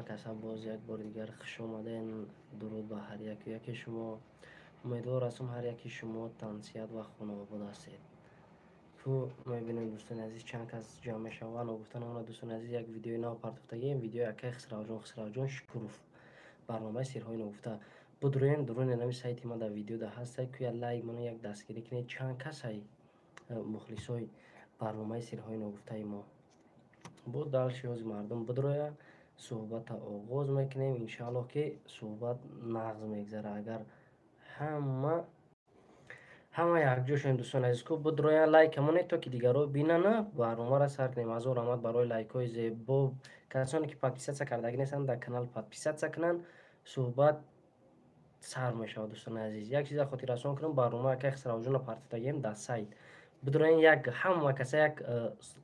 Каса боз як бори дигар хуш омаден. Дуруд ба ҳар яку яки шумо. Умедвор ҳастам, ҳар яки шумо тансиҳат ва хонаобод ҳастед. Ку мебинем, дӯстони азиз, чанд кас ҷамъ мешаванд. Ногуфта намонад, дӯстони азиз, як видеои нав партофтагием, видеои акаи Хисравҷон, Хисравҷон Шукуров, барномаи сирҳои ногуфта. Будроем дуруни нами сайти ма, дар видеода ҳастай. Ку як лайк мона, як дастгирӣ кунед. Чанд касай мухлисои барномаи сирҳои ногуфтаи мо? Бо дальше ҳози мардум бидроя, суҳбата оғоз мекунем. Иншааллоҳ, ки суҳбат нағз мегзара, агар ҳама якҷо шавем. Дӯстони азиз, ку бидроян, лайка монед, то ки дигарро бинана, барномаро сар кунем. Ҳазор раҳмат барои лайкҳои зебо. Касоне ки подписаться кардагӣ нестанд, дар канал подписаться кунанд. Суҳбат сар мешавад. Дӯстони азиз, як чиза хотиррасон кунам: барнома акай Хисравҷонро партофтагием дар сайт. Бидроен, як ҳама каса як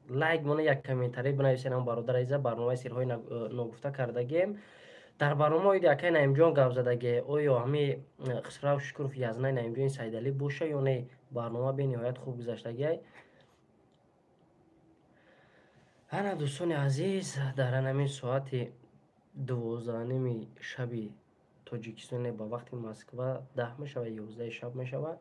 лайк мона, як комментарий бинависен. Ҳам бародар азиза, барномаи сирҳои ногуфта кардагием. Дар барнома оиди акай Наимҷон гап задагие. Оё ҳами Хисрав Шукуров язнаи Наимҷони Сайдалӣ боша ё не? Барнома бениҳоят хуб гузаштагиай. Ана, дӯстони азиз, дар анамин соати 12:30 шаби Тоҷикистоне, ба вақти Москва 10 мешавад, 11 шаб мешавад,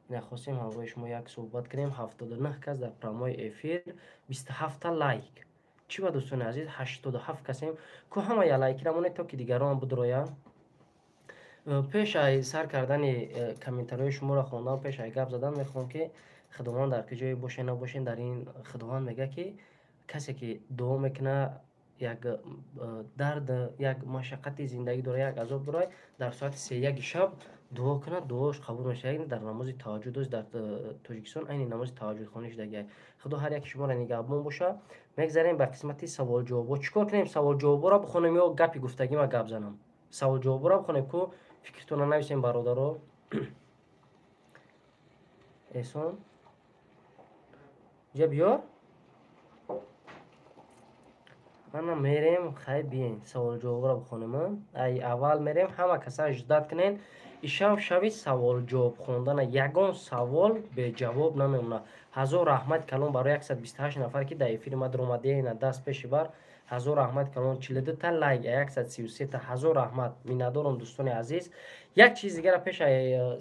нахостем ҳамроҳи шумо як суҳбат кунем. 79 кас дар прямой эфир, 27-та лайк. Чӣ ба, дӯстони азиз, 87 касем. Ку ҳама я лайкира монед, то ки дигарон бидроянд. Пеш ай сар кардани комментариҳои шуморо хондан, пеш ай гап задан, мехоҳам, ки Худованд, дар куҷое бошед набошед, дар ин Худованд мегӯяд, ки касе ки дуо мекунад, як дард, як машаққати зиндагӣ дорад, як азоб дорад, дар соати 3-яки шаб дуо кунад, дуош қабул мешавад. Дар намози таҳаҷҷуд оз дар Тоҷикистон айни намози таҳаҷҷудхонӣ шудагиай. Худо ҳар яки шуморо нигаҳбон боша. Мегзарем ба қисмати саволҷавобҳо. Чӣ кор кунем? Саволҷавобҳоро бихонем ё гапи гуфтагима гап занам? Саволҷавобҳоро бихонем. Ку фикртонро нависем, бародаро. Эҳсон, ҷа биёр. Ана мерем, хай, биен, саволҷавобро бихонем. Ай аввал мерем, ҳама каса ждать кунен. Ишав шави саволҷавоб хондана, ягон савол беҷавоб намемонад. Ҳазор раҳмат калон барои 128 нафар, ки дар эфири ма дуромадена, даст пеши бар. Ҳазор раҳмат калон. 42-та лайк, 133-та. Ҳазор раҳмат, миннатдорам, дӯстони азиз. Як чиз дигара пеш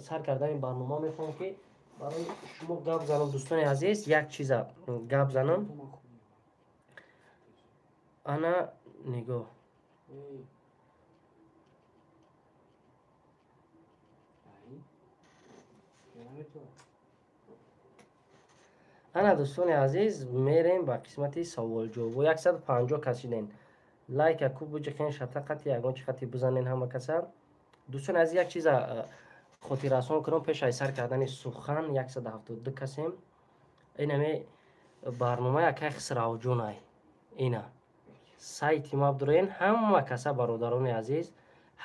сар кардани барнома мехоҳам, ки барои шумо гап занам. Дӯстони азиз, як чиза гап занам. Ана нигоҳ. Ана, дӯстони азиз, мерем ба қисмати саволҷавобо. 150 кас шиден. Лайка ку буҷиқен, шата қати ягон чи қати бизанен ҳама каса. Дӯстони азиз, як чиза хотиррасон кунам пеш аз сар кардани сухан. 172 касем. Инаме барномаи акай Хисравҷонай, ина сайти ма бидуроен. Ҳама каса, бародарони азиз,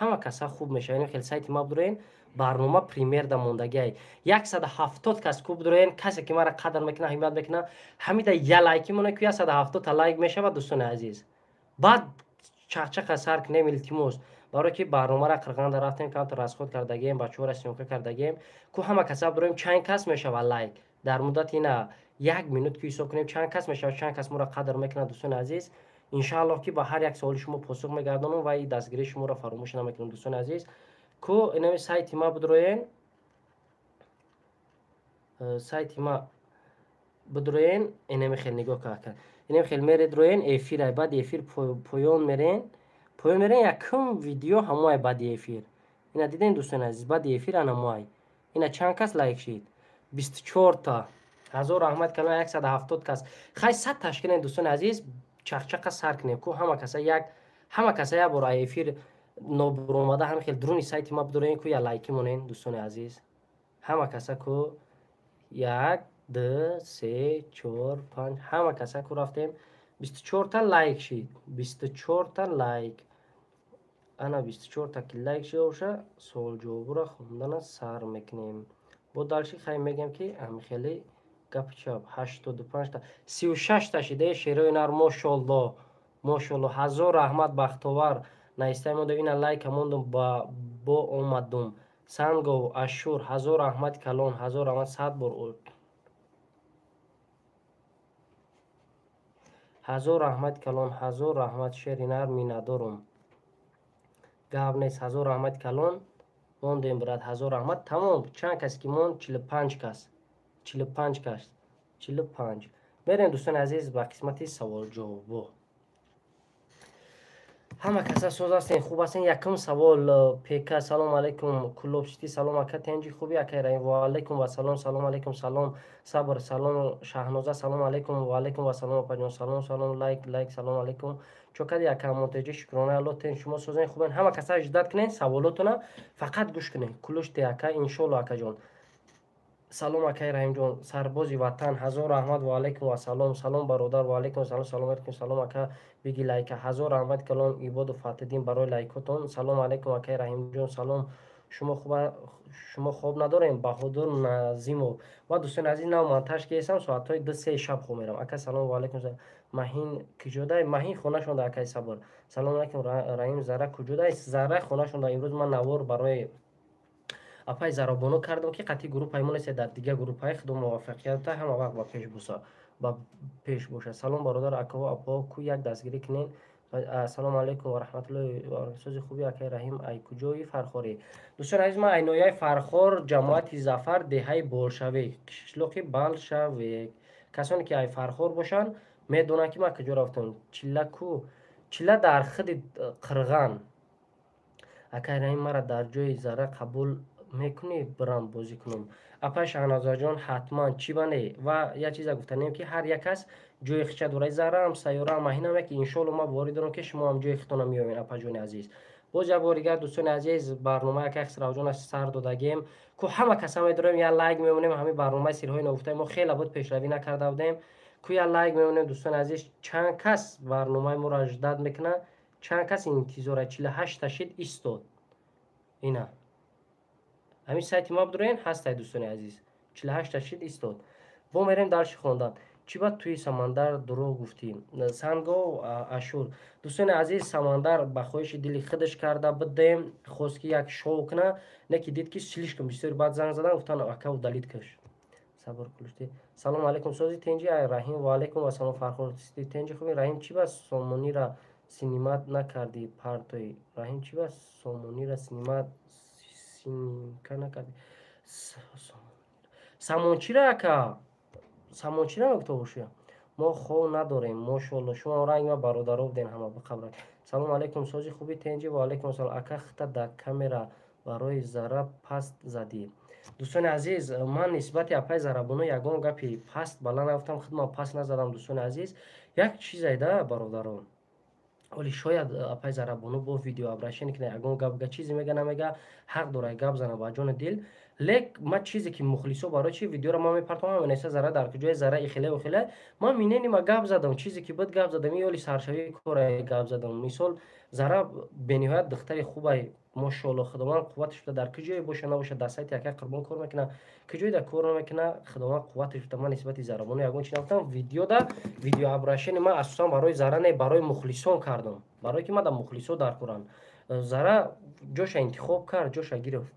ҳама каса хуб мешавад. Хеле сайти ма бидуроен, барнома премьер да мондагиай. 170 кас, ку бидуроен. Касе ки мара қадр мекунад, ҳимоят мекунад, ҳамида я лайки мона, ку 170-та лайк мешавад, дӯстони азиз. Баъд чақчақа сар кунем, илтимос, барое ки барномаро қирғанда рафтем, камтар расход кардагием, бачаҳоро съёмка кардагием. Ку ҳама каса бидуроем, чанд кас мешавад лайк дар муддати ина як минут? Ку ҳисоб кунем, чанд кас мешавад, чанд кас моро қадр мекунад. Дӯстони азиз, иншааллоҳ, ки ба ҳар як саволи шумо посух мегардонам ва дастгирии шуморо фаромӯш намекунам. Дӯстони азиз, ку инами сайти ма бидуроен, сайти ма бидуроен. Инами хел нигоҳ кард, инами хел меред, роен эфир, баъди эфир поён мерен, поён мерен, якум видео ҳамоай баъди эфир. Ина дидем, дӯстони азиз, баъди эфир анамоай. Ина чанд кас лайк шид? 24-та. Ҳазор раҳмат калон. 170 кас, хай, 100 ташкилен. Дӯстони азиз, чақчақа сар кунем. Ку ҳама каса як, ҳама каса як бор эфир нобуромада, ҳама хел дуруни сайти ма бидорен, ку я лайки монен. Дӯстони азиз, ҳама каса ку як, ду, се, чор, панҷ, ҳама каса ку рафтем. 24-та лайк шид, 24-та лайк. Ана 24-та ки лайк шида боша, суолҷавобро хондана сар мекунем. Бо дальше хай мегем, ки ҳамихеле гапи чап. 85-та, 36-та шидаи шерои нар. Мошолло, мошолло, ҳазор раҳмат. Бахтовар наистай мондам, ина лайка мондум, бо омадум. Сангов Ашур, ҳазор раҳмати калон, ҳазор раҳмат, сад бор ҳазор раҳмати калон, ҳазор раҳмат, шери нар, миннатдорум. Гап нест, ҳазор раҳмати калон. Мондем, брат, ҳазор раҳмат. Тамом, чанд кас ки монд? 45 кас, 45 кас, 45. Мерем, дӯстони азиз, ба қисмати саволҷавобо. Ҳама каса соз ҳастен, хуб ҳастен? Якум савол пека. Салом алайкум, Кулобсити. Салом, ака, тенҷи, хуби, акай Раим? Ваалайкум вассалом. Салом алайкум. Салом, Сабр. Салом, Шаҳноза. Салом алайкум. Ваалайкум вассалом, опаҷон. Салом, салом, лайк, лайк. Салом алайкум. Чо кади, ака Монтеҷи? Шукронаи Алло, тен, шумо созен, хубен? Ҳама каса ждать кунен, саволотона фақат гӯш кунен. Кулуште, ака, иншолло, акаҷон. Салом, акай Раҳимҷон, сарбози ватан. Ҳазор раҳмат. Ваалайкум вассалом. Салом, бародар. Ваалайкум салом. Салом алайкум. Салом, ака, биги лайка. Ҳазор раҳмат калом, Ибоду Фатҳиддин, барои лайкотон. Салом алайкум, акай Раҳимҷон. Салом, шумо хуба, шумо хоб надорем? Баҳодур Назимов. Ва, дӯстони азиз, нав монтаж кесам, соатҳои 2-3 шаб хоб мерам. Ака, салом. Ваалайкум салом. Маҳин куҷодай? Маҳин хонашонда, акай Сабр. Салом алайкум, Раҳим. Зара куҷодай? Зара хонашонда. Имрӯз ман навор барои апай Заробоно кардам, ки қатъи группаи мо нест, дар дигар группаи. Худо муваффақията, ҳама вақт ба пеш буса, ба пеш бошад. Салом, бародар, акаҳо, апаҳо, ку як дастгирӣ кунен. Ассалому алайкум ва раҳматуллоҳи. Сози, хуби, акай Раҳим? Ай куҷои Фархорӣ? Дӯстони азиз, ман ай ноҳияи Фархор, ҷамоати Зафар, деҳаи Болшавек, қишлоқи Балшавек. Касоне ки ай Фархор бошанд, медонанд, ки ман куҷо рафтам. Чилла ку? Чилла дар худи Қирған. Акай Раҳим, мара дар ҷои Зара қабул мекунӣ, бирам бозӣ кунам? Апай Шаҳнозаҷон, ҳатман, чӣ ба не. Ва як чиза гуфтанем, ки ҳар як кас ҷои хича дорад. Зараам, Сайёраам, Маҳинам яки. Иншоалло, ман боварӣ дорам, ки шумо ҳам ҷои хитона меёбед, апаҷони азиз. Боз як бори дигар, дӯстони азиз, барномаи акай Хисравҷон сар додагем ку. Ҳама каса медорем, як лайк мемонем. Ҳамин барномаи сирҳои ногуфтаи мо хеле буд, пешравӣ накарда будем ку. Як лайк мемонем, дӯстони азиз. Чанд кас барномаи моро ждать мекунад, чанд кас интизора? 48 шид, истод. Ина ҳамин сайти ма бидуроен, ҳастай, дӯстони азиз. 48 шид, истод. Бо мерем дальше хондан. Чӣ ба тӯи Самандар дурӯғ гуфтӣ, Санго Ашур? Дӯстони азиз, Самандар ба хоҳиши дили худаш карда будем. Хост, ки як шоу куна, не ки дид, ки слишком бисёри. Баъд занг задан, гуфтан: «Ака, удалить каш». Сабр кулушти. Салом алайкум, сози, тенҷи, ай Раҳим? Ваалайкум ассалом, Фархор. Тенҷи, хуби, Раҳим? Чӣ ба сомонира снимать накардӣ, партои? Раҳим, чӣ ба сомонира снимать снимка накардӣ? Самончира, ака, самончира мегуфта бошӣ. Мо хов надорем, мошоалло. Шумо ранг ма бародаро буден, ҳама бақабра. Салому алайкум, сози, хуби, тенҷи? Ва алайкум ассалом. Ака, хита дар камера барои Зара паст задӣ. Дӯстони азиз, ман нисбати апай Зарабоно ягон гапи паст бала нагуфтам, худман паст назадам. Дӯстони азиз, як чизайда, бародарон, оли шояд апай Зарабоно бо видеообращение кина, ягон гап га, чизе мега, намега, ҳақ дорад гап зана ба ҷони дил. Лек ма чизе ки мухлисо барои чи видеоро ман мепартом, менависа: «Зара дар куҷое, Зара ихеле ухеле». Ман миненима гап задам, чизе ки буд, гап задам. И оли саршавии кора гап задам. Мисол, Зара бениҳоят духтари хубай, мошоалло, Худованд қувваташ буда. Дар куҷое боша, набоша, дар сайти акай Қурбон кор мекуна, куҷое дар кор намекуна, Худованд қувваташ буда. Ман нисбати Зарабоно ягон чи нагуфтам. Видеода видеообращение ман асосан барои Зара не, барои мухлисон кардам, барое ки ман дар мухлисо дар корам. Зара ҷоша интихоб кард, ҷоша гирифт,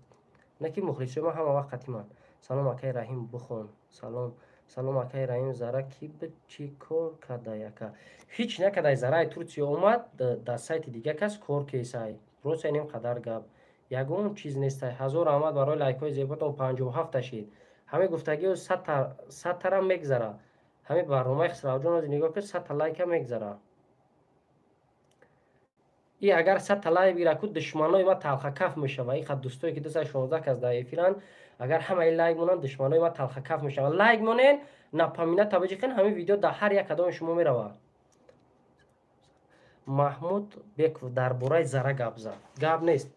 не ки мухлисои ман ҳама вақт қатиманд. Салом, акай Раҳим, бихон. Салом, салом, акай Раҳим. Зара ки буд, чӣ кор кардай, ака? Ҳеҷ накардай. Зараи Турсия омад, дар сайти дига кас кор кесай. Просто инем қадар гап, ягон чиз нестай. Ҳазор раҳмат барои лайкҳои зеботон. 57 шид. Ҳамин гуфтагио 100 тарам мегзара. Ҳамин барномаи Хисравҷон ози нигоҳ кун, 100-та лайка мегзара. И агар 100-та лайк бигира ку, душманои ма талхакаф мешава. И қад дӯстое ки 216 кас дар эфиранд, агар ҳамаи лайк монанд, душманои ма талхакаф мешаванд. Лайк монен, напоминать табиҷиқен, ҳамин видео дар ҳар як кадоми шумо меравад. Маҳмуд Беков дар бораи Зара гап зад. Гап нест,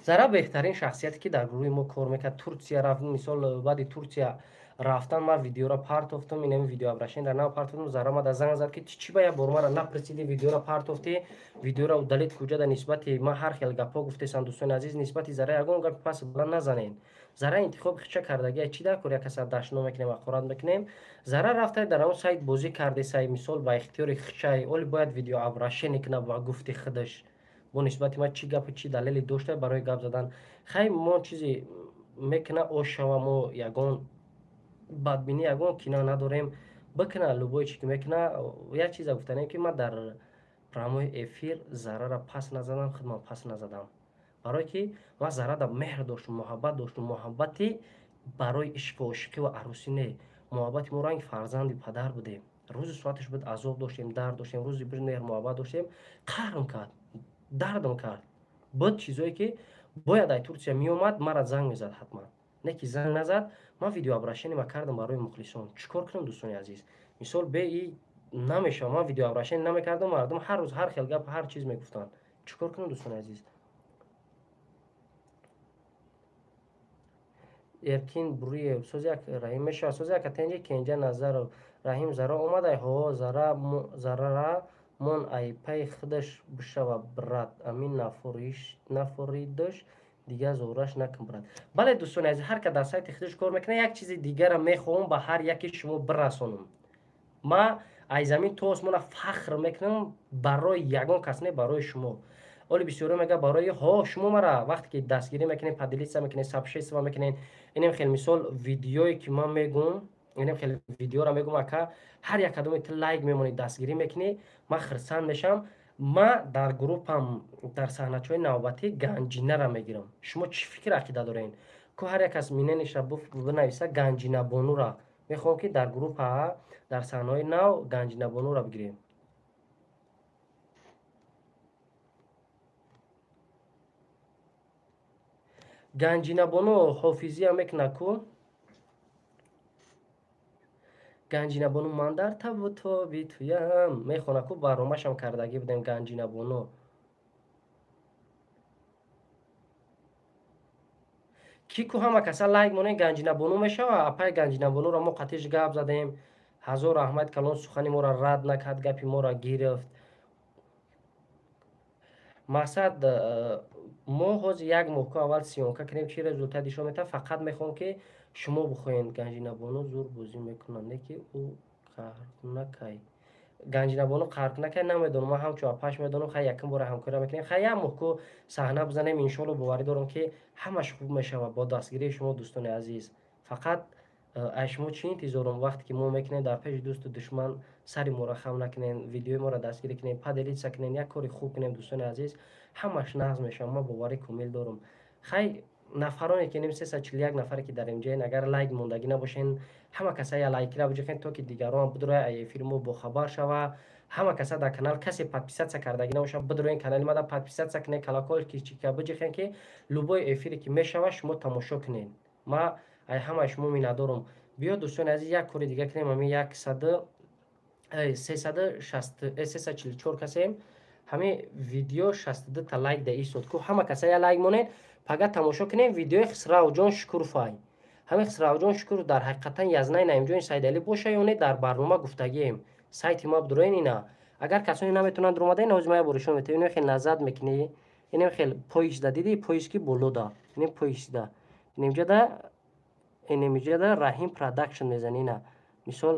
Зара беҳтарин шахсияте, ки дар гурӯҳи мо кор мекард. Турсия рафт. Мисол, баъди Турсия рафтан ман видеоро партофтам, инами видеообращение ра нав партофтам. Зара мада занг зад, ки чӣ ба як бор мара напурсиди, видеоро партофтӣ, видеоро удалить куҷада, нисбати ман ҳар хел гапҳо гуфтесам. Дӯстони азиз, нисбати Зара ягон гапи пас бала назанед. Зара интихоби хича кардагия. Чӣ дар кор як каса дашно мекунем, ҳақорат мекунем? Зара рафта, дар он сайт бозӣ кардесай, мисол, ба ихтиёри хичай. Оли бояд видеообращение кунад ба гуфти худаш, бо нисбати ман чӣ гапу чӣ далеле дошта барои гап задан. Хай, мо чизе мекуна, ошава, мо ягон бадбинӣ, ягон кина надорем. Бикуна любое чи ки мекуна. Як чиза гуфтанем, ки ман дар Прямой эфир зарара пас назадам, худман пас назадам. Барое ки ман зарада меҳр доштум, муҳаббат доштум, муҳаббати барои ишқу ошиқӣ ва арӯсӣ не. Муҳаббати мо ранги фарзанди падар будем. Рӯзи соаташ буд, азоб доштем, дард доштем, рӯзи бир меҳр муҳаббат доштем, қаҳрм кард, дардм кард. Буд чизое ки бояд ай Турсия меомад, мара занг мезад ҳатман. Не ки занг назад, ман видеообращение ма кардам барои мухлисон. Чӣ кор кунам, дӯстони азиз? Мисол бе и намешавам, ман видеообращение намекардам, мардум ҳар рӯз ҳар хел гап, ҳар чиз мегуфтанд. Чӣ кор кунам, дӯстони азиз? Эркин Буриев, сози як Раҳим мешавад, сози як атенҷи Кенҷа Назаров, Раҳим зара омадай, ҳо зара зарара мон ай пай худаш бишава брат, амин нафоридаш дигар зораш накун брат. Бале дӯстони азиз, ҳар ка дар сайти худаш кор мекунад, як чизи дигара мехоҳам ба ҳар яке шумо бирасонам. Ма ай замин то осмона фахр мекунам барои ягон кас не, барои шумо. Оли бисёре мега барои ҳо шумо мара вақте ки дастгирӣ мекунед, поделиться мекунед, сообщество мекунед, инем хел мисол видеое ки ман мегӯм, инем хел видеоро мегӯм, ака ҳар як кадоме ту лайк мемонӣ, дастгирӣ мекунӣ, ман хирсанд мешавам. Ма дар группам дар саҳначаҳои навбатӣ ганҷинара мегирам. Шумо чӣ фикр ақида доред? Ку ҳар як кас минениша бинависа ганҷинабонура. Мехоҳам ки дар группа дар саҳнаҳои нав ганҷинабонура бигирем. Ганҷинабону ҳофизия мекунад ку? Ганҷинабону ман дар табу тоби туям мехонад ку, барномашам кардагӣ будем Ганҷинабону. Ки ку ҳама каса лайк монед, Ганҷинабону мешава. Апай Ганҷинабонуро мо қатиш гап задем. Ҳазор раҳмат калон, сухани моро рад накард, гапи моро гирифт. Мақсад мо ҳозир як моҳ ку аввал съёмка кунем, чӣ результат нишон метавад. Фақат мехоҳам ки шумо бихоҳед. Ганҷинабону зур бозӣ мекунад, не ки ӯ қаҳркунакай. Ганҷинабону қаҳркунакай намедонам, ман ҳамчун апаш медонам. Хай якум бора ҳамкорӣ мекунем, хай як моҳ ку саҳна бизанем, иншоалло боварӣ дорам ки ҳамаш хуб мешавад бо дастгирии шумо дӯстони азиз. Фақат аз шумо чӣ интизорам? Вақте ки мо мекунем дар пеши дӯсту душман сари моро хам накунем, видеои моро дастгирӣ кунем, поделиться кунем, як кори хуб кунем дӯстони азиз, ҳамаш нағз мешавад, ман боварӣ комил дорам. Хай нафароне ки ним 341 нафаре ки дар инҷаен, агар лайк мондагӣ набошен, ҳама каса я лайкира биҷихен, то ки дигарон бидроя ай эфири мо бохабар шава. Ҳама каса дар канал касе подписаться кардагӣ набоша, бидроен канали мада подписаться кунен, колокольчика биҷихен, ки любой эфире ки мешава шумо тамошо кунед. Ма ай ҳамаи шумо миннатдорам. Биё дӯстони азиз, як кори дига кунем. Ҳамин 344 касем, ҳамин видео 62 та лайк да истод ку, ҳама каса я лайк монед, пага тамошо кунем видеои Хисравҷон Шукурфай. Ҳамин Хисравҷон Шукуров дар ҳақиқатан язнаи Наимҷони Сайдалӣ боша ё не, дар барнома гуфтагием. Сайти ма бидроен ина. Агар касоне наметавонанд дуромада, ҳозир ман як бор нишон метавам. Инем хел назад мекунӣ, инем хел поисда дидӣ, поиски болода, инем поисда, инемиҷада Раҳим Продакшн мезанӣ ина. Мисол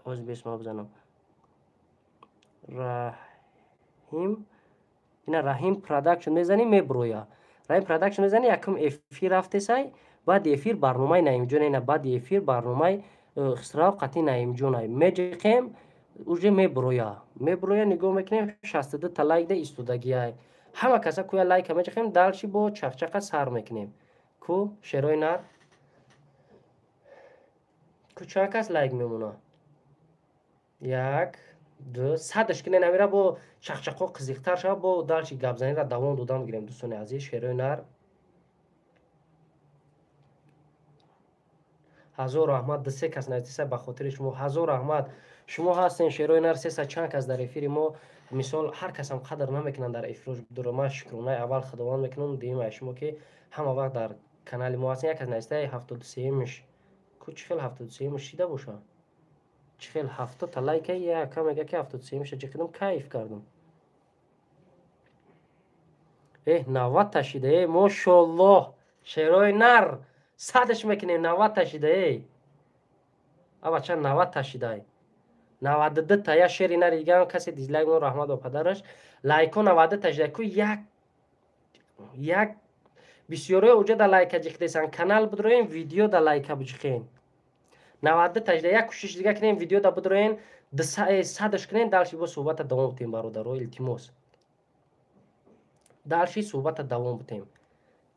ҳозир бесма бизанам. Раҳим ина Раҳим Продакшн мезанӣ, меброя. Раҳим Продакшн мезанӣ, якум эфир рафтесай, баъди эфир барномаи Наимҷон ина, баъди эфир барномаи Хисрав қатъи Наимҷон ай. Меҷиқем, уже меброя. Меброя, нигоҳ мекунем, 62 та лайк да истодагиай. Ҳама каса куя лайка меҷиқем, далши бо чақчақа сар мекунем. Ку шерои нар? Ку чанд кас лайк мемона? 1, 2, садаш кунен, амира бо чақчақо қизиқтар шава, бо далши гапзаниро давом дода мегирем дӯстони азиз. Шерои нар. Ҳазор раҳмат, 2-3 кас наздиса ба хотири шумо. Ҳазор раҳмат. Шумо ҳастен шерои нар, 300 чанд кас дар эфири мо. Мисол ҳар касам қадр намекунанд дар эфирош бидуро. Ман шукронаи аввал Худованд мекунам, дуюм ай шумо ки ҳама вақт дар канали мо ҳастен. Як кас наздисаи 73-мш. Ку чӣ хел 73-мш шида боша? Чӣ хел 70 та лайка, яка мега ки 73-мша ҷиқидам, кайф кардам. 90 та шида, мошоллоҳ. Шерои нар садаш мекунем, 90 та шида, абача 90 та шида. 92 та я шери нари дигарам касе дизлайк мон, раҳмат ба падараш. Лайко 92 та шида. Ку як бисёрое уҷа да лайка ҷиқидесан. Канал бидроем, видео да лайка биҷиқен. 92 та шида. Як кӯшиш дига кунем, видео да бидроен, Садаш кунен, дальше бо суҳбата давом бутем, бародаро, илтимос. Дальше суҳбата давом бутем.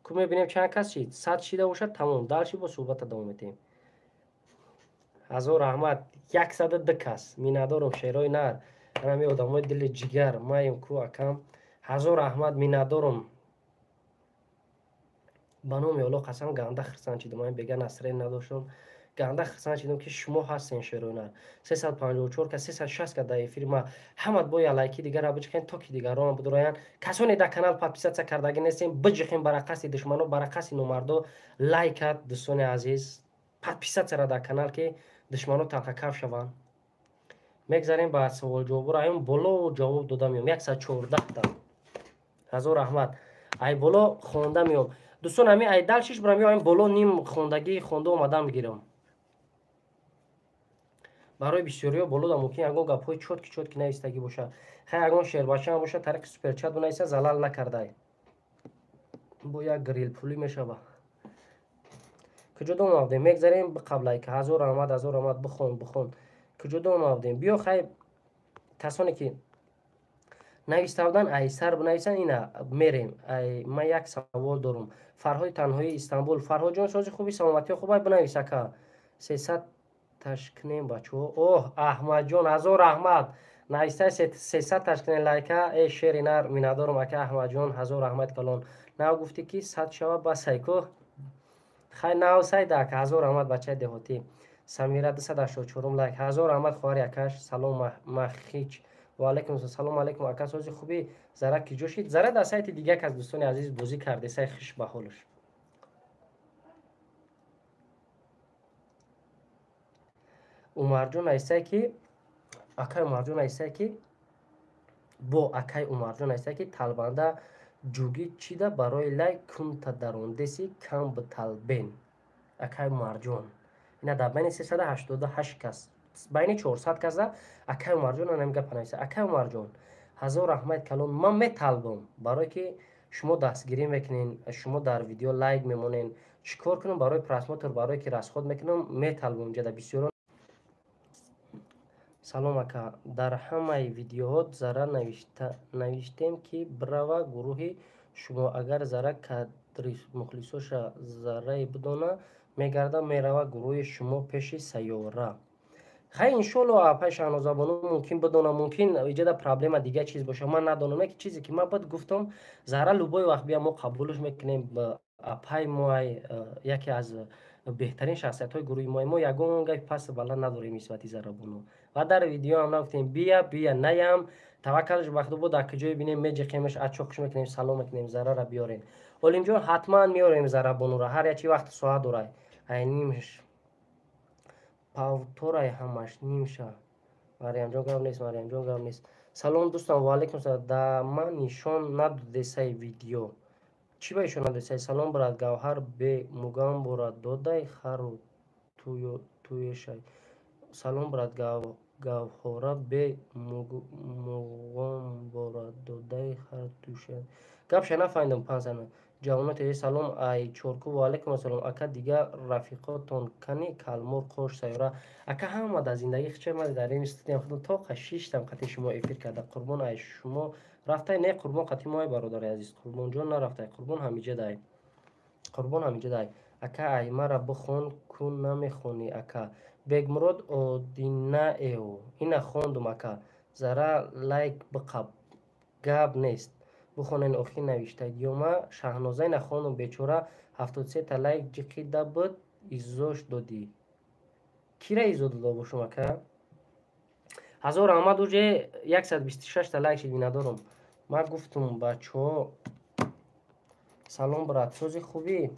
Ку мебинем чанд кас шид? 100 шида бошад, тамом. Дальше бо суҳбата давом метем. Ҳазор раҳмат, 102 кас. Миннатдорум, шерои нар. Ҳамин одамои дили ҷигар, маем ку акам. Ҳазор раҳмат, миннатдорум. Ба номи Аллоҳ қасам, ганда хирсанд шидам. Ман бега насрен надоштам. Ганда хирсанд шидам, ки шумо ҳастен, шерои нар. 354 кас, 360 кас дар эфири ма. Ҳамат боя лайки дигара биҷиқен, то ки дигарон бидуроянд. Касоне дар канал подписаться кардагӣ нестем, биҷиқен барақаси душмано, барақаси номардо. Лайкат, дӯстони азиз, подписаться дар канал, ки душмано талхакаф шаванд. Мегзарем ба савол-ҷавобро. Аюн боло ҷавоб дода меом. 114 та. Ҳазор раҳмат. Ай боло хонда меом. Дӯстон, ҳамин ай дальше ш бурам, ё айн боло ним хондагӣ хонда омадан мегирам. Барои бисёриҳо болода мумкин ягон гапҳои чёткий чёткий навистагӣ бошад. Хай, ягон шербачаам бошад, тариқи суперчат бинависа, залал накардай. Бо як грилпулӣ мешава. Куҷо дом омадем? Мегзарем қаблай ки ҳазор раҳмат, ҳазор раҳмат, бихон, бихон. Куҷо дом омадем? Биё, хай, касоне ки нависта буданд, ай сар бинависанд, ина мерем. Ай ман як савол дорум. Фарҳоди танҳои Истанбул. Фарҳодҷон, сози хуби, саломатиҳо хубай, бинавис ака. 300 ташкинем, бачаҳо. Оҳ, Аҳмадҷон, ҳазор раҳмат. Навистай 300 ташкинем лайка. Э, шери нар, миннатдорум, ака Аҳмадҷон, ҳазор раҳмат калон. Нав гуфтӣ, ки 100 шава, бас айко. Хай, нав сайда ака, ҳазор раҳмат, бачаи деҳотӣ. Самира 284 лайк. Ҳазор раҳмат, хоҳари акаш. Салом, Махич. Ва алайкум салом алайкум, ака, сози хуби. Зара киҷо шид? Зара дар сайти дига кас, дӯстони азиз, бозӣ карде, сай хиш ба ҳолаш. Умарҷон нависае, ки акай Умарҷон нависае, ки бо акай Умарҷон нависае, ки талбанда ҷугӣ чида барои лайк кунта дарондеси кам биталбен. Акай Умарҷон. Ина дар байни 388 кас, байни 400 каса акай Умарҷон анам гапа нависа. Акай Умарҷон, ҳазор раҳмат калон, ман металбам, барое ки шумо дастгирӣ мекунен, шумо дар видео лайк мемонен. Чӣ кор кунам барои просмотр, барое ки расход мекунам, металбам ҷада бисёро. Салом, ака, дар ҳамаи видеоҳо зара навиштем, ки бирава гурӯҳи шумо. Агар зара кадри мухлисоша заррае бидона, мегарда мерава гурӯҳи шумо пеши сайёра. Хай, иншолло, апай Шаҳнозабону мумкин бидона, мумкин иҷода проблема дига чиз боша, ман надонам. Яке чизе ки ман бад гуфтам, зара любой вақт бия, мо қабулш мекунем. Апай моай, яке аз беҳтарин шахсиятҳои гурӯҳи мои. Мо ягон гапи пасту баланд надорем нисбати Зарабону ва дар видеоам нагуфтем бия, бия наям. Таваккалш ба Худо, дар куҷое бинем, меҷиқемаш, ачоқш мекунем, салом мекунем. Зарара биёрем, Олимҷон, ҳатман меорем Зарабонура. Ҳар ячи вақт соат дорай, ай нимш павторай, ҳамаш нимша. Мариямҷон, гап нест, Мариямҷон, гап нест. Салом, дӯстам. Ва алайкум салом. Да ман нишон надодесай видео. Чӣ ба ишон надодесай? Салом, брат. Гавҳар бе мугамбора додай хару туешай. Салом, брат. Гавҳора бе муғомбора додай хар туешай. Гапша нафаҳмидам. Пансана ҷавонот. Салом, ай чорку. Ва алайкум ассалом, ака. Дига рафиқотон кани? Калмор, қош, сайёра, ака, ҳама дар зиндагӣ хича. Ман дар ин студиям худам тоқа шиштам, қати шумо эфир карда. Қурбон ай шумо рафтай? Не, Қурбон қати моай, бародари азиз. Қурбонҷон нарафтай, Қурбон ҳамиҷа дай, Қурбон ҳамиҷа дай. Ака, ай мара бихон ку, намехонӣ. Ака Бегмурод Одинаев, ина хондум, ака. Зара лайк биқаб, гап нест, бихонен охир навиштагиёма. Шаҳноза, ина хондум, бечора 73-та лайк ҷиқида буд, иззош додӣ. Кира иззо дода бошум, ака? Ҳазор раҳмат, уже 126-та лайк шид, миннатдорум. Ман гуфтум, бачаҳо. Салом, брат, сози хубӣ.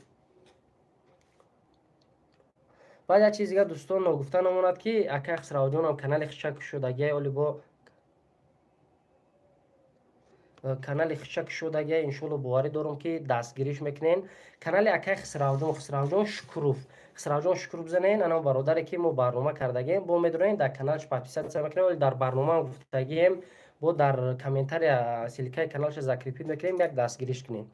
Баъд як чиз дига, дӯстон, ногуфта намонад, ки акай Хисравҷонам канали хичак шудагиай, оли бо канали хичак шудагиай. Иншолло, боварӣ дорам, ки дастгириш мекунен канали акай Хисравҷон. Хисравҷон Шукуров, Хисравҷон Шукуров бизанен. Ана бародаре ки мо барнома кардагием, бо медонем, дар каналш подписаться мекунем. Оли дар барномаам гуфтагием, бо дар комментария ссылка и каналша закрепить мекунем, як дастгириш кунем.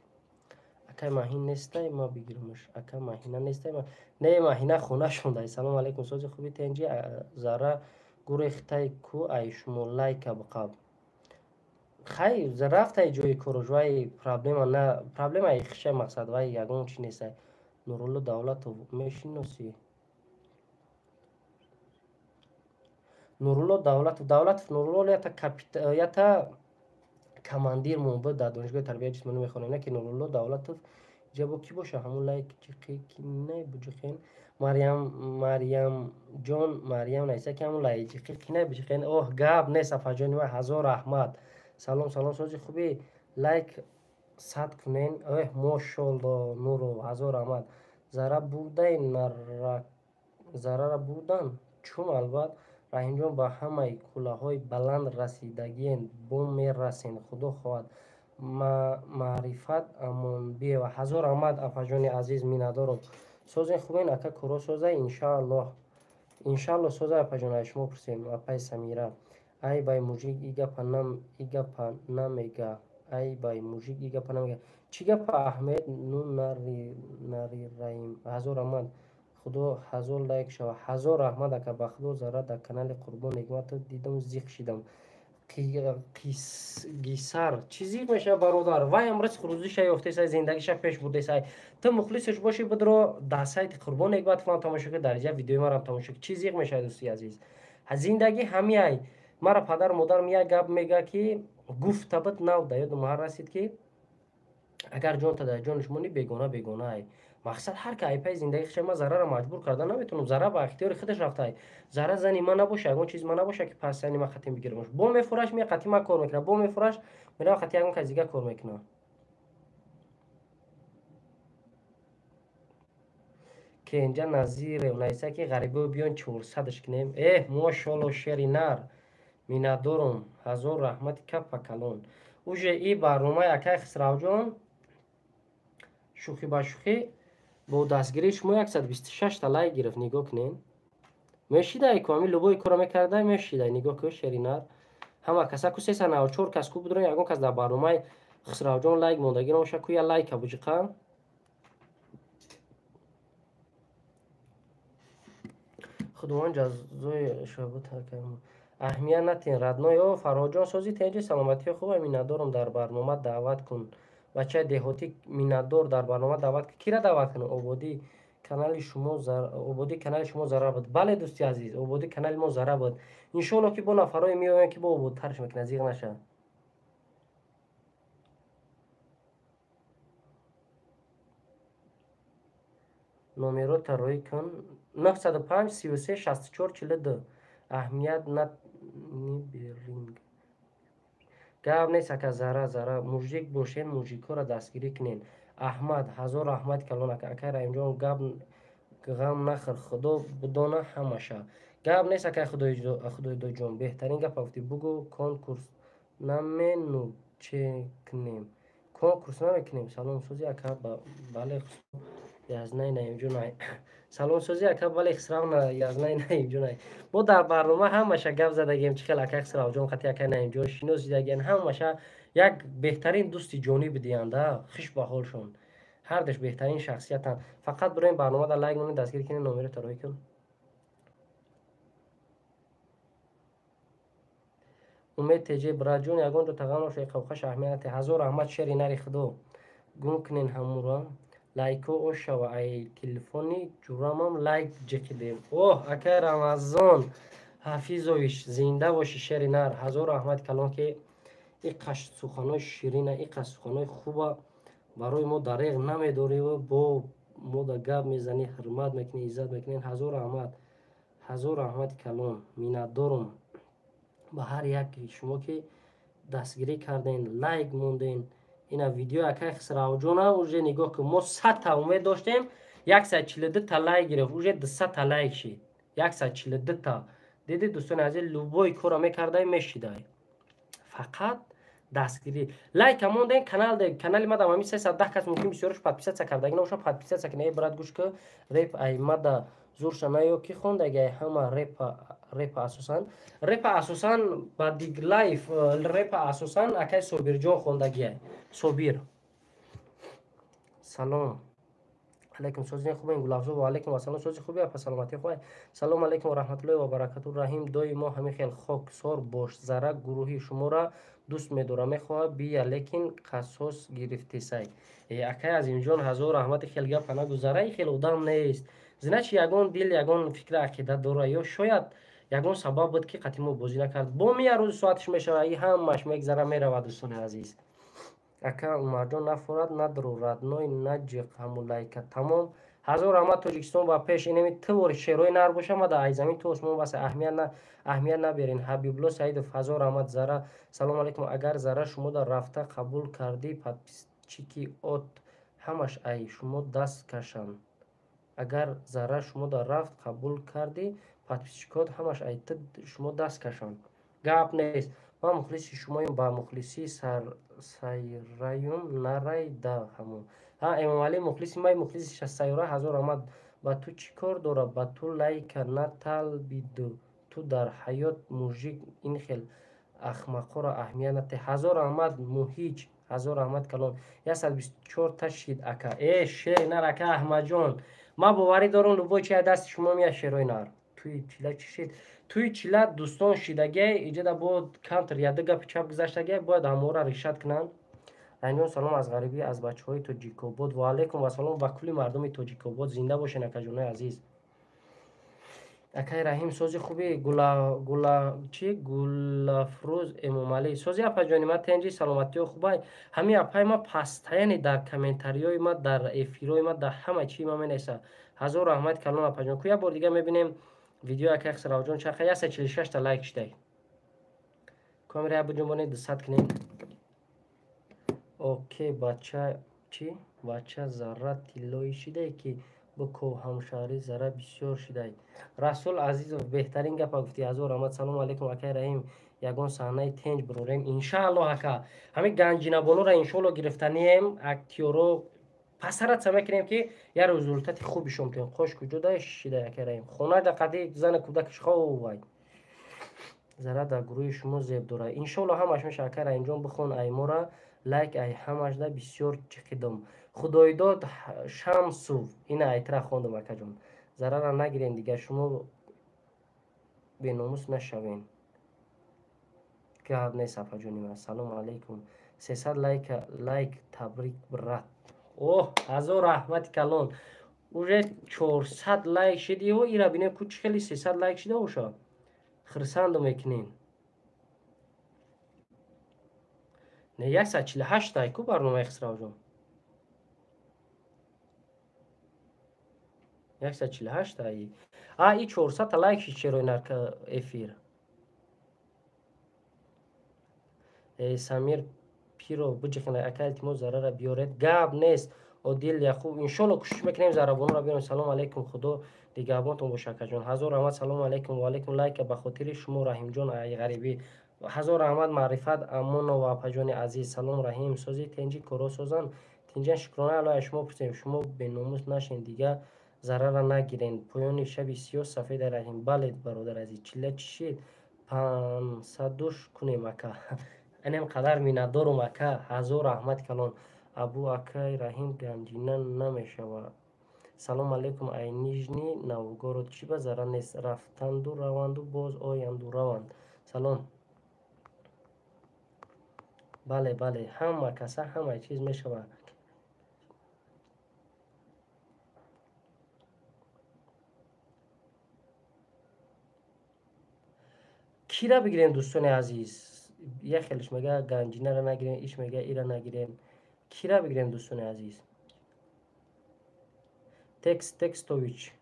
Акай Маҳин нестай, ма бигирамаш. Ака, Маҳина нестай? Не, Маҳина хона шондай. Салому алайкум, сози хуби, тенҷи. Зара Гурехтай ку ай шумо лайка биқаб. Хай рафтай ҷои корош, вай проблема на проблема хиша мақсад, вай ягон чи нестай. Нурулло Давлатов мешиносӣ? Нурулло Давлатов, Давлатов Нурулло ята командир мон буд, дар донишгоҳи тарбияи ҷисмонӣ мехонем, не ки Нурулло Давлатов иҷа бо кӣ боша? Ҳамун лайк ҷиқи кинай буҷиқен. Марьям, Марьямҷон, Марьям нависа ки ҳамун лайк ҷиқи кинай буҷиқен. Оҳ, гап нест, апаҷони ман, ҳазор раҳмат. Салом, салом, сози хуби, лайк сад кунен. Эҳ, мошолло, Нуров, ҳазор раҳмат. Зара бурдай зарара бурдан чун албат. Раҳимҷон, ба ҳамаи кӯлаҳои баланд расидагиен, бо мерасен, худо хоҳад. Маърифат Амонбиева, ҳазор раҳмат, апаҷони азиз, миннатдорам. Созен хубен, ака, куро соза, иншааллоҳ. Иншааллоҳ соза, апаҷон, аз шумо пурсем, апаи Самира. Ай бай мужик и гапа нам и гапа намега. Ай бай мужик и гапа намега. Чӣ гапа, Аҳмед? Ну нарираим. Ҳазор раҳмат. Худо ҳазор лайк шава. Ҳазор раҳмат, ака, ба худо зара дар канали Қурбон Нигматов дидам, зиқ шидам. Гисар чӣ зиқ мешава, бародар? Вай амраз рӯзиша ёфтесай, зиндагиша пеш бурдесай. Ту мухлисаш бошӣ, бидро дар сайти Қурбон Нигматов ман тамошо кун, дар инҷа видеои марам тамошо кун. Чӣ зиқ мешава, дӯсти азиз? Зиндагӣ ҳамиай. Мара падару модарам як гап мега, ки гуфта буд, нав да ёдам ҳар расид, ки агар ҷонта дар ҷони шумо ни бегона бегонаай. Мақсад ҳар ки айпаи зиндагӣ хиша, ман зарара маҷбур карда наметавонам. Зара ба ихтиёри худаш рафтай. Зара зани ман набоша, ягон чиз ман набоша, ки пас зани ман хатим бигирамаш. Бо мефураш, мея қати ман кор мекунад, бо мефураш, мерава қати ягон кас дига кор мекунад. Кенҷа Назирев нависа, ки ғарибиҳо биён чорсадаш кунем. Эҳ, мошолло, шери нар, миннатдорум, ҳазор раҳмати капа калон. Уже и барномаи акай Хисравҷон шӯхӣ ба шӯхӣ бо дастгирии шумо 126 та лайк гирифт. Нигоҳ кунед, мешидай ку ҳамин любои кора мекардай, мешидай. Нигоҳ кун, шеринар, ҳама каса ку 394 кас ку будро, ягон кас дар барномаи Хисравҷон лайк мондагӣ набоша ку, я лайка буҷиқа. Худованд ҷазои шобут. Аҳамият натин, родной. О, Фарҳодҷон, сози тенҷи, саломатии хуба, миннатдорум. Дар барнома даъват кун бачаи деҳотӣ. Миннатдор, дар барнома даъват кун. Кира даъват кунам? Ободӣ канали шумо, ободӣ канали шумо зарар буд. Бале, дӯсти азиз, ободӣ канали мо зарар буд. Иншоалло, ки бо нафарое меоянд, ки бо ободтарш мекунад, зиғ наша. Номерота роӣ кун: 905 33 64 42. Аҳамият наберинг. Гап нест, ака. Зара, зара, мужик бошен, мужикҳоро дастгирӣ кунен. Аҳмад, ҳазор раҳмати калон, ака. Акай Раҳимҷон, гап ғам нахӯр, худо бидона ҳамаша. Гап нест, акай Худоидоҷон, беҳтарин гапа гуфтӣ. Бугӯ, конкурс намену чекунем, конкурс намекунем. Салом, сози, ака? Бале, язнай Наимҷон. Салом, сози, ака? Бале, Хисрав, язнай Наимҷон. Мо дар барнома ҳамаша гап задагем, чӣ хел акай Хисравҷон қати акай Наимҷон шинос шидагиан. Ҳамаша як беҳтарин дӯсти ҷонӣ бидиҳанда. Хиш ба ҳолшон, ҳардаш беҳтарин шахсиятанд. Фақат бироем барномада лайк монед, дастгирӣ кунед. Номеро тароӣ кун. Умед теҷе, братҷон, ягон ҷо тағам нашуда, қавқаш аҳамият. Ҳазор раҳмат, шери нари худо. Гум кунен ҳамура, лайкҳо ошава. Ай телефони ҷурамам лайк ҷиқидем. Оҳ, акай Рамазон Ҳафизович, зинда бошӣ, шери нар, ҳазор раҳмати калон, ки иқаш суханҳои ширина, иқаш суханҳои хуба барои мо дареғ намедорӣ, бо мо да гап мезанӣ, ҳурмат мекунӣ, иззат мекунӣ. Ҳазор раҳмат, ҳазор раҳмати калон. Миннатдорум ба ҳар яки шумо, ки дастгирӣ карден, лайк монден. Ина видеои акай Хисравҷона уже нигоҳ кун, мо 100 та умед доштем, 142 та лайк гирифт, уже 200 та лайк шид, 142 та. Диди, дӯстони азиз, любой кора мекардай, мешидай, фақат дастгирӣ, лайка монден. Канал, канали мадам ҳами 310 кас, мумкин бисёрш подписаться кардаги набоша, подписаться кина. Эй, брат, гӯш ку, реп аймада зурша наё, ки хондаги ҳама репа? Репа асосан, репа асосан ба Диглайф, репа асосан акай Собирҷон хондагиай. Собир, салом. Алейкум, сози хубен Гулафзо, ва алейкум ассалом, сози хуби апа, саломатӣ хуай. Салом алейкум ва раҳматуллоҳи ва баракату. Раҳим, доимо ҳамин хел хоксор бош. Зара гурӯҳи шуморо дӯст медорам, мехоҳад бия, лекин қасос гирифтесай. Акай Азимҷон, ҳазор раҳмати, хел гапа нагӯ, Зараи хел одам нест. Значит, ягон дил, ягон фикри ақида дора, ё шояд ягон сабаб буд, ки қатъи мо бозӣ накард. Бо мия рӯзи соаташ мешава, и ҳамаш мегзара, меравад, дӯстони азиз. Ака Умарҷон, нафорад, надру родной, наҷиқ ҳаму лайка тамом. Ҳазор раҳмат, Тоҷикистон ба пеш. Инеми ту шерои нар боша, ма да айзамин ту осмон бас, аҳамият наберин. Ҳабибулло Саидов, ҳазор раҳмат. Зара, салом алейкум. Агар Зара шумо дар рафта қабул кардӣ, подписчики от ҳамаш ай шумо даст кашанд. Агар Зара шумо дар рафт қабул кардӣ, подписчикот ҳамаш ай шумо даст кашанд. Гап нест, ман мухлиси шумоем, ба мухлисии сайраюм нарай да ҳамон. Ҳа, Эмомалӣ, мухлиси май, мухлиси сайёра, ҳазор раҳмат. Ба ту чӣ кор дорад? Ба ту лайка наталбиду, ту дар ҳаёт мужик, ин хел ахмақоро аҳамият натеҳ. Ҳазор раҳмат, Муҳиҷ, ҳазор раҳмат калон. 124 та шид, ака. Э, шери нар, ака Аҳмадҷон, ман боварӣ дорам, любой чи дасти шумо меяд, шерои нар. Туи чила чӣ шид? Туи чила, дӯстон, шидагиай, иҷода бо камтар яду гапи чап гузаштагиай, бояд ҳамора решать кунанд. Раҳимҷон, салом аз ғарибӣ, аз бачаҳои Тоҷикобод. Ва алайкум вассалом ба кулли мардуми Тоҷикобод, зинда бошен, акаҷонои азиз. Акай Раҳим, сози хуби гула чи Гулафрӯз Эмомалӣ, сози апаҷони ма, тенҷи, саломатиё хубай. Ҳамин апай ма постоянно дар комментариёи ма, дар эфирҳои ма, дар ҳама чии ма менависа. Ҳазор раҳмат калон, апаҷон. Ку як бор дига мебинем видеои акай Хисравҷон, чақа 146 та лайк шидай. Камера я буҷунбонед, 200 кунем. Окей, бача, чӣ бача, Зарра тиллоӣ шидай, ки биков, ҳамшаҳрӣ Зара бисёр шидай. Расул Азизов, беҳтарин гапа гуфтӣ, ҳазор раҳмат. Салому алейкум, акай Раҳим, ягон саҳнаи тенҷ бирорем, иншааллоҳ. Ака, ҳамин ганҷинабонура иншоалло гирифтанием, актёро пасаратса мекунем, ки як результати хуб ишон кунем. Қош куҷо да шидай, акай Раҳим? Хона да қади зани кӯдакаш ховай. Зара дар гурӯҳи шумо зеб дорад, иншоалло ҳамаш меша. Акай Раҳимҷон, бихон аймора лайк, ай ҳамашда бисёр чиқидом. Худоидод Шамсув, ина айтра хондум, акаҷон. Зарара нагирем, дигар шумо беномус нашавен. Гап нест, апаҷони ман. Салому алейкум, 300 лайка, лайк, табрик, брат. Оҳ, ҳазор раҳмати калон, уже 400 лайк шид. Иҳо ира бинем ку, чӣ хели 300 лайк шида боша, хирсанду мекунем. Не, 148 тай ку барномаи Хисравҷон, 148 тай. А и 400 та лайк шид, черои нарка эфир. Самир Пиро, биҷихен, ака, илтимос, зарара биёред. Гап нест, Одил Яқуб, иншолло кӯшиш мекунем, зарабонро биёрем. Салому алейкум, худо дигаҳбонтон боша, акаҷон, ҳазор раҳмат. Салому алейкум, ва алейкум, лайка ба хотири шумо, Раҳимҷон ай ғарибӣ. Ҳазор раҳмат, Маърифат Амонова, апаҷони азиз. Салом, Раҳим, сози, тенҷи, коро созан, тинҷан, шукрона Аллоҳ, аз шумо пурсем. Шумо беномус нашен, дига зарара нагирен. Поёни шаби сиёҳ сафеда, Раҳим. Бале, бародар азиз. Чила чӣ шид? Пансадуш кунем, ака. Инам қадар миннатдорум, ака, ҳазор раҳмати калон. Абу, акай Раҳим, ганҷина намешава. Салом алейкум, ай Нижний Новгород. Чӣ ба зарар нест, рафтанду раванду боз оянду раванд. Салом. Бале, бале, ҳама каса ҳама чиз мешавад. Кира бигирем, дӯстони азиз? Як хелиш мега ганҷинара нагирем, иш мега ира нагирем. Кира бигирем, дӯстони азиз? Текст текстович.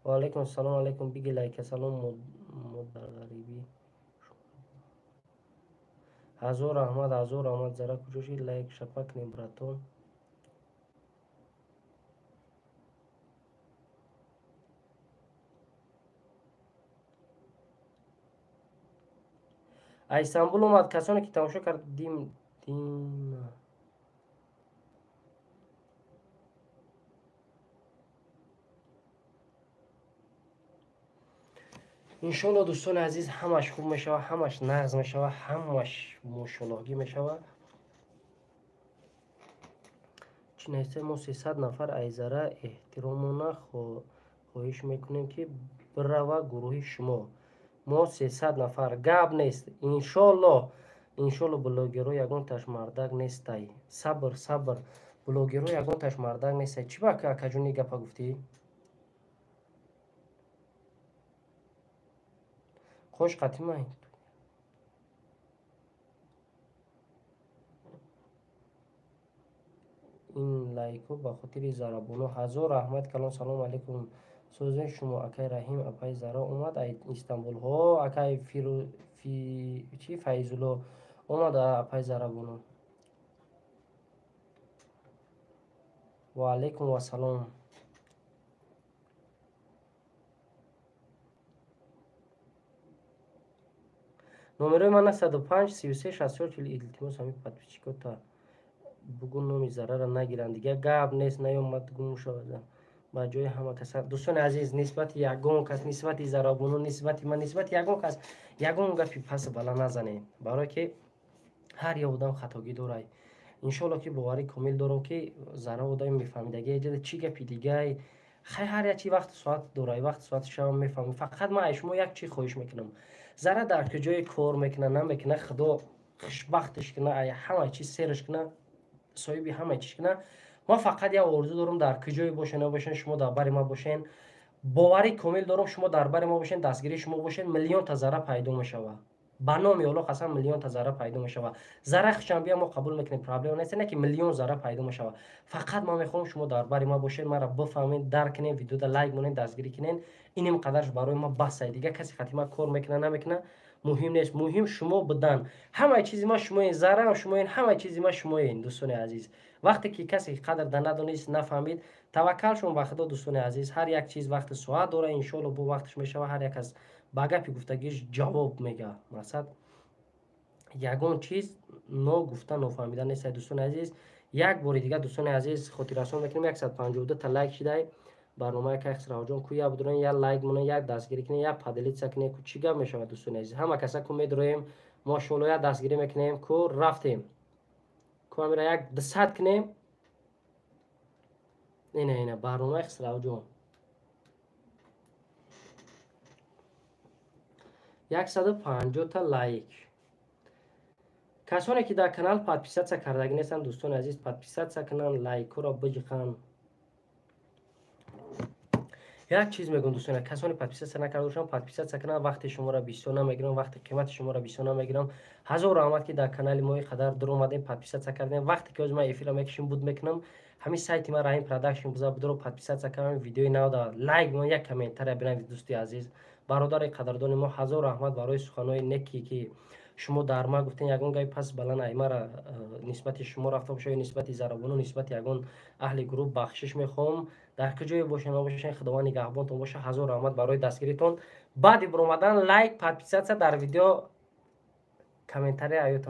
Ва алайкум ассалому алайкум, биги лайка. Салом, модарғарибӣ, ҳазор раҳмат, ҳазор раҳмат. Зара куҷо шид? Лайк шапа кунем, братон. А Истанбул омад. Касоне ки тамошо кард, дим дим. Иншолло, дӯстони азиз, ҳамаш хуб мешава, ҳамаш нағз мешава, ҳамаш мошоллоҳгӣ мешава. Чӣ нависта? Мо 300 нафар айзара эҳтиромона хоҳиш мекунем, ки бирава гурӯҳи шумо. Мо 300 нафар, гап нест, иншоллоҳ, иншоллоҳ. Блогерҳо ягонташ мардак нестай. Сабр, сабр. Блогерҳо ягонташ мардак нестай. Чӣ ба, акаҷон, гапа гуфтӣ? Хош қатимай. Ин лайкҳо ба хотири Зарабону. Ҳазор раҳмат калон. Салому алайкум, сӯзен шумо, акай Раҳим. Апаи Зара омад Истанбул? Ҳо, акай чи Файзулло, омад апаи Зарабону. Ва алайкум вассалом. Номерои ман 95 33 64 40. Илтимос, ҳамин подписчикота бугун, номи Зарара нагиранд. Дига гап нест, наёмад, гум шавад ба ҷои ҳама каса. Дӯстони азиз, нисбати ягон кас, нисбати Зарабону, нисбати ман, нисбати ягон кас ягон гапи пас бала назанед, барое ки ҳар як одам хатогӣ дорад. Иншоалло, ки боварӣ комил дорам, ки Зара одами мефаҳмидаги. Эҷода чӣ гапи дигай? Хай, ҳар як чи вақту соат дорад, вақту соати шава мефаҳмем. Фақат ман аз шумо як чи хоҳиш мекунам: Зара дар куҷое кор мекуна, намекуна, Худо хушбахтиш куна, ҳама чиз сераш куна, соҳиби ҳама чиз куна. Ман фақат як орзу дорам: дар куҷое бошен, набошен, шумо дар бари ман бошен. Боварӣ комил дорам, шумо дар бари мо бошен, дастгирии шумо бошен, миллионта Зара пайдо мешавад. Ба номи Олло қасам, миллионта Зара пайдо мешавад. Зара хушам бия, мо қабул мекунем, проблема нест, не ки миллион Зара пайдо мешавад. Фақат ман мехоҳам, шумо дар бари ма бошед, маро бифаҳмед, дарк кунед, видеода лайк монед, дастгирӣ кунед. Иним қадарш барои ма басай. Дига касе хати ма кор мекуна, намекуна, муҳим нест. Муҳим шумо будан. Ҳамаи чизи ма шумоен, Зараам шумоен, ҳамаи чизи ма шумоен. Дӯстони азиз, вақте ки касе қадр да надонист, нафаҳмид, таваккал шумо ба Худо. Дӯстони азиз, ҳар як чиз вақти соат дора. Иншоалло, бо вақташ мешава. Ҳар як аз ба гапи гуфтагиш ҷавоб мега. Мақсад, ягон чиз ногуфта, нофаҳмида нест. Дӯстони азиз, як бори дигар, дӯстони азиз, хотиррасон мекунем: 152 та лайк шидай барномаи кай Хисравҷон. Ку як будурен, як лайк монен, як дастгирӣ кунен, як поделиться кунен. Ку чӣ гап мешавад, дӯстони азиз? Ҳама каса ку медроем, мошоалло, як дастгирӣ мекунем. Ку рафтем, ку амира як 200 кунем. Ина, ина барномаи Хисравҷон, 150 та лайк. Касоне ки дар канал подписаться кардагӣ нестанд, дӯстони азиз, подписаться кунанд, лайкҳоро биҷиқанд. Як чиз мегӯм, дӯстон: касоне подписаться накарда бошанд, подписаться кунанд. Вақти шуморо бисёр намегирам, вақти қимати шуморо бисёр намегирам. Ҳазор раҳмат, ки дар канали мо қадар дур омадем, подписаться кардем. Вақте ки ҳозир ман эфирро мекушим, буд мекунам, ҳамин сайти ман Раҳим Продакшн буза будро подписаться кардам, видеои навда лайк мон, як комментария бинавид. Дӯсти азиз, бародари қадрдони мо, ҳазор раҳмат барои суханҳои неки, ки шумо дар ма гуфтен. Ягон гаи пас баланд аймара нисбати шумо рафта боша ё нисбати Зарабону, нисбати ягон аҳли гурӯҳ, бахшиш мехоҳам. Дар куҷое бошен, набошен, Худованд нигаҳбонтон боша. Ҳазор раҳмат барои дастгиритон. Баъди буромадан лайк, подписаться, дар видео комментария аётон.